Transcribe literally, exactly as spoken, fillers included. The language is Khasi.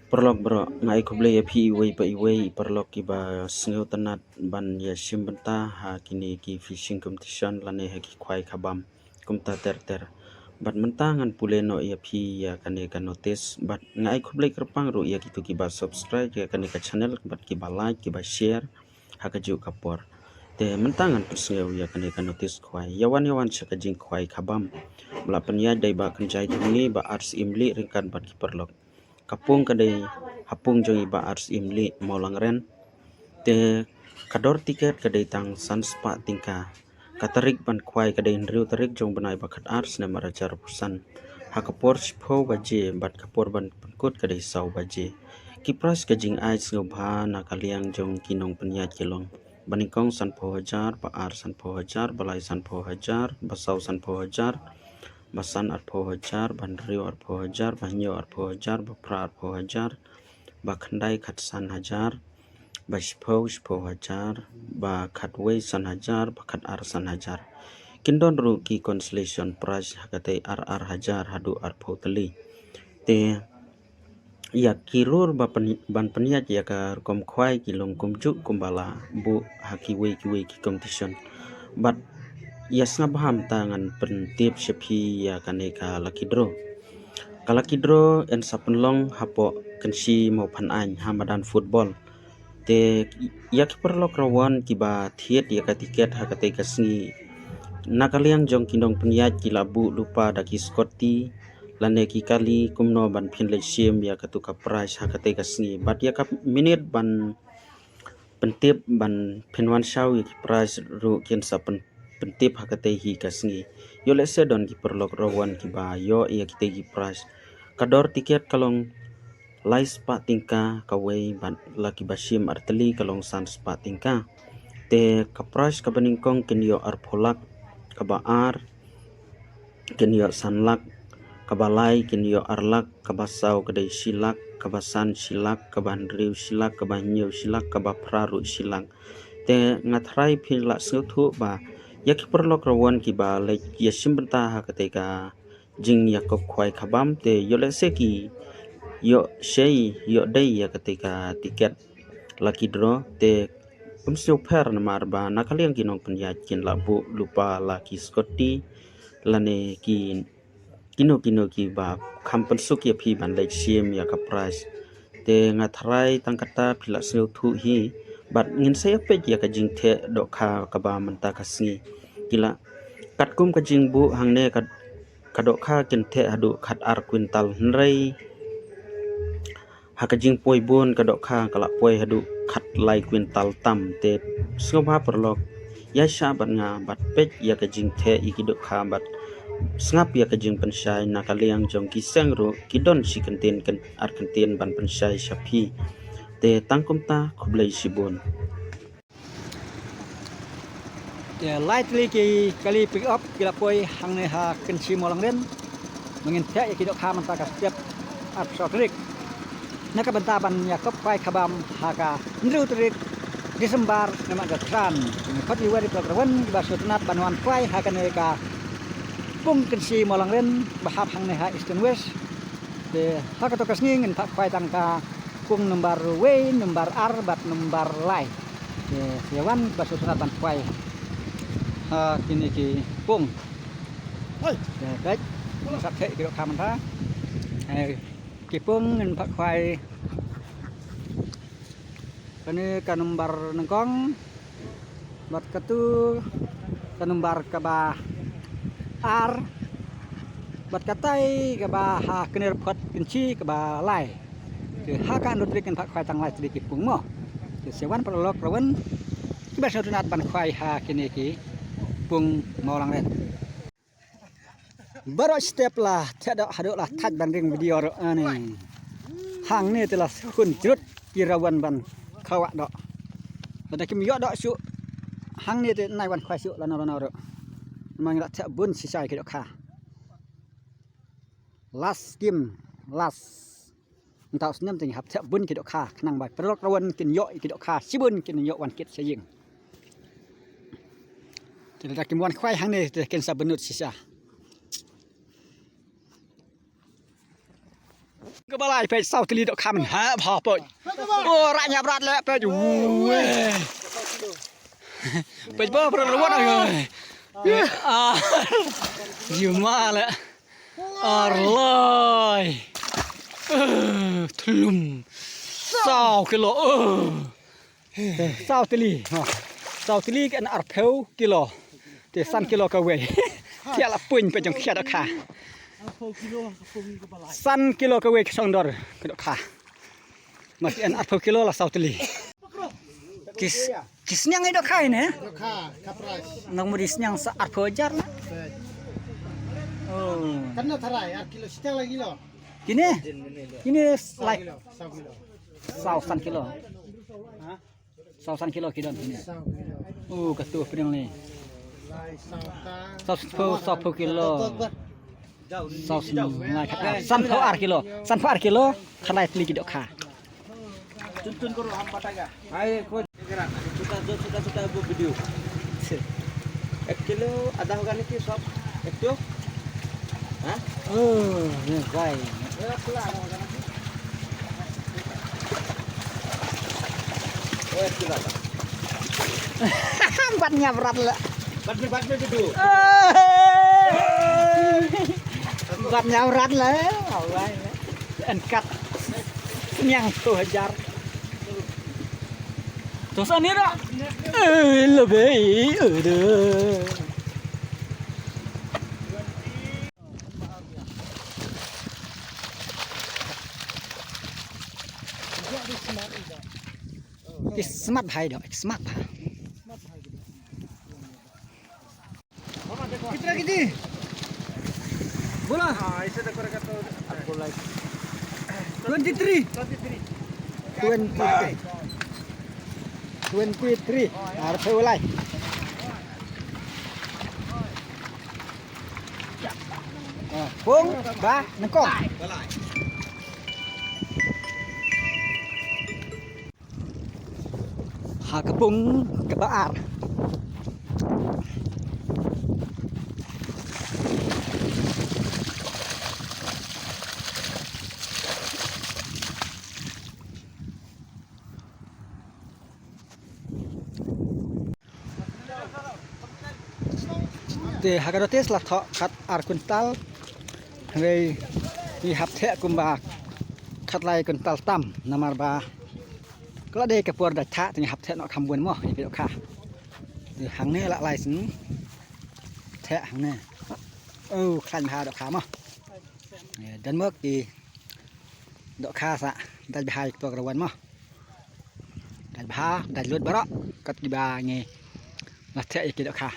Paralok baroh, nga ai khublei ïa phi iwei pa iwei i paralok kiba sngewtynnat ban ïa shim bynta ha kine ki fishing competition lane ha ki khwai khabam kumta ter ter. Bad mynta ngan pule noh ïa phi ïa kane ka notice bad nga ai khublei kyrpang ruh ïa kito kiba subscribe ïa kane ka channel bad kiba like kiba share ha kajuh ka por. Te mynta ngan pynsngew ïa kane ka notice khwai. Ïa wan ïa wan sha ka jingkhwai khabam. Ba la pynïaid da i Bah Kynjai Thongni, Bah R C Imli ryngkat bad ki paralok. Ka pung ka dei ha pung jong i Bah R C Imli Mawlangren. Te ka dor tiket ka dei tang san spah tyngka. Ka tarik ban khwai ka dei hynriew tarik jong bnai ba khatar snem ar hajar arphew san. Ha ka por shiphew baje bad ka por ban pynkut ka dei saw baje. Ki prize ka jingai sngewbha na ka liang jong ki nongpynïaid ki long. Ba nyngkong sanphew hajar, ba ar sanphew hajar, ba lai sanphew hajar, ba saw sanphew hajar, ba san arphew hajar, ba hynriew arphew hajar, ba hynñiew arphew hajar, ba phra arphew hajar, ba khyndai khatsan hajar, ba shiphew shiphew hajar, ba khatwei san hajar, ba khatar san hajar. Kin don ruh ki consolation prize ha katei ar ar hajar haduh arphew tylli. Te ïa ki rur ba pyn-, ban pynïaid ïa ka rukom khwai ki long kumjuh kumba la buh ha kiwei kiwei ki competition. Bad ïa sngap bha mynta ngan pyntip sha phi ïa kane ka lucky draw. Ka lucky draw yn sa pynlong hapoh Kynshi Mawphanaiñ ha madan football. Te ïa ki paralok rawan kiba thied ïa ka tiket ha katei ka sngi, na ka liang jong ki nongpynïaid ki la buh lypa da ki scotty lane ki kali kumno ban phin leit shim ïa katu ka prize ha katei ka sngi. Bad ïa ka minit ban pyntip ban phin wan shaw ïa ki prize ruh kin sa pyn-, pyntip ha katei hi ka sngi. Ïoh lehse don ki paralok rawan kiba ïoh ïa kitei ki prize. Ka dor tiket ka long lai spah tyngka kawei bad la kiba shim artylli ka long san spah tyngka. Te ka prize kaba nyngkong kin ïoh arphew lak, kaba ar kin ïoh san lak, kaba lai kin ïoh ar lak, kaba saw ka dei shi lak, kaba san shi lak, kaba hynriew shi lak, kaba hynñiew shi lak, kaba phra ruh shi lak. Te nga tharai phi la sngewthuh ba ïa ki paralok rawan kiba leit ïa shim bynta ha katei ka jingïakop khwai khabam te ïoh lehse ki ïoh shei ïoh dei ïa katei ka tiket lucky draw te ym sngewpher namar ba na ka liang ki nongpynïaid kin la buh lypa la ki scotty lane ki kino kino kiba kham pynsuk ïa phi ban leit shim ïa ka prize. Te nga tharai tang kata phi la sngewthuh hi bad ngin sa ïa peit ïa ka jingtheh dohkha kaba mynta ka sngi. Ki la katkum ka jingbuh hangne ka, ka dohkha kin theh haduh khatar kwintal hynrei ha ka jingpoi bun ka dohkha ka la poi haduh khatlai kwintal tam. Te sngewbha paralok ïaishah bad nga bad peit ïa ka jingtheh ïa ki dohkha bad sngap ïa ka jingpynshai na ka liang jong ki seng ruh ki don shi kyntien kyn-, ar kyntien ban pynshai sha phi. Te tang kumta khublei shibun. Te lai tylli ki kali pick up ki la poi hangne ha Kynshi Mawlangren. Ba ngin theh ïa ki dohkha mynta ka step arphew saw tarik. Na ka bynta ban ïakop khwai khabam ha ka hynriew tarik December namar ka tran. Ngi khot ïa u Wari Program kiba sngewtynnat ban wan khwai ha kane ka pung Kynshi Mawlangren ba hap hangne ha Eastern West. Te ha kato ka sngi ngin phah khwai tang ka pung nombar wei, nombar ar bad nombar lai. Te sa ïa wan ba sngewtynnat ban khwai ha kine ki pung. Te peit, sa theh ki dohkha mynta. Ki pung ngin phah khwai. Kane ka nombar nyngkong bad katu ka nombar kaba ar bad katai kaba ha kane ka phot Kynshi kaba lai. Te ha ka hynriew tarik ngin phah khwai tang lai tylli ki pung mo. Te sa ïa wan paralok rawan kiba sngewtynnat ban khwai ha kine ki pung Mawlangren. Baroh step la theh doh haduh la thait ban ring video ruh ani. Hangne te la khun jrut ki rawan ban khawah doh. Lada kim ïoh doh shuh hangne te nai wan khwai shuh lano lano ruh. Namar ngi la theh bun shisha ïa ki dohkha. Last game, last. Mynta u snem te ngi hap theh bun ki dohkha khnang ba paralok rawan kin ïoh ïa ki dohkha shibun kin ïoh wan kit sha ïing. Te lada kim wan khwai hangne te kin sa bynnud shisha. Balai peit saw tylli dohkha mynha bha peit. O, rah ñiap rat leh peit. Uwei. Peit ba bra rawat ai. Ah. Jima leh. Ar lai. Eh, thlum. Saw kilo. Eh. Saw tylli. Ha. Saw tylli kan arphew kilo. Te san kilo kawei. Te la pun peit jong ka dohkha. San kilo kawei ka shong dor ka dohkha. Masi an arphew kilo la saw tylli. Ki s-, ki sniang i dohkha ine? Dohkha, ka price. Nang mudi sniang sa arphew hajar la. Peit. Oh. Katno tharai, ar kilo, sniang la kilo. Kine? Kine Saw lai. Kilo, saw kilo. Saw san kilo. Ha? Saw san kilo ki don kine. Saw kilo. Oh, katu pring ni. Lai saw ta. Saw phew, saw phew kilo. Saw san, lai khat ar. San phew ar kilo. San phew ar kilo. Khat lai tylli ki dohkha. Tun tun karo ham patah ga. Hai, ko. Sudah, sudah, sudah, sudah, bu video. Ek kilo, adha hoga nahi sob? Ek kilo? Ha? Oh, ye bhai. Ek kilo, adha hoga nahi? Oh, ek kilo, adha. Bat ñiap rat la. Bat ñiap, bat ñiap gitu. Bat ñiap rat la. Awai. Angkat. Sniang tu hajar. Tos ani da. Eh, lebih. Aduh. Ki smat bhai dok, smat bhai. Kitra kiti? Bola. Ah, ise dekor ka to. Twenty three. Twenty three. Twenty three. Arphew lai. Ah, pung ba nyngkong. Ha ka pung kaba ar. Te ha ka dohtes la thoh khat ar kuntal. Hynrei ngi hap theh kumba khat lai kuntal tam namar ba ka la dei ka por da thah te ngi hap theh noh kham bun mo ïa ki dohkha. Te hangne la lai sien theh hangne. Oh, khlaiñ bha dohkha mo. Ïa, don mo ki dohkha sa dait bha ïa ki por ka la wan mo. Dait bha, dait lut baroh kat kiba ngi la theh ïa ki dohkha.